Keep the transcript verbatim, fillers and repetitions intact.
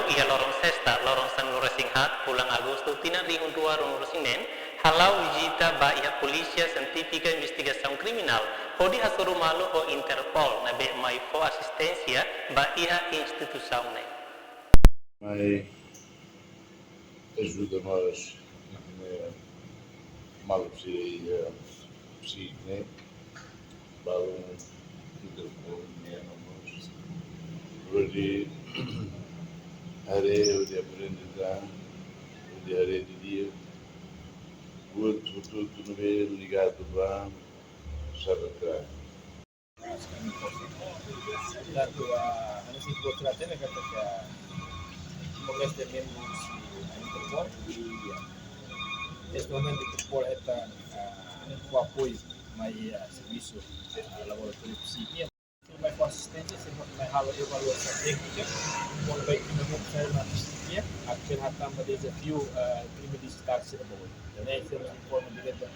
Iha loron Sesta, loron sanulu-resin-haat, fulan Agostu, tinan rihun rua ruanulu-resin-neen, hala'o vizita ba iha Polísia Sientífika Investigasaun Kriminál, hodi hasoru malu ho Interpol, ne'ebé mai fó asisténsia ba iha instituisaun ne'e. Mai ajuda mós, ne'e, malu sira, eh, sira ne'e, balun Interpol nian mós. Hodi haree, hodi aprende tan, hodi haree didi'ak. Buat hotu-hotu ne'ebé ligadu ba cybercrime. Portantu, ah, ha'u sei fó trate ne'e katak Timor-Leste membru husi Interpol, i, ah, neste momento Interpol hetan, ah, fó apoiu mai, ah, servisu, ah, laboratóriu psíkiku. Mai fó asisténsia, sei mós mai halo avaliasaun téknika, kona-ba kriminál sai na psíkiku, atu bele hatán ba dezafiu, ah, krime dijital sira ba oin. Entaun, sei mós informa diretu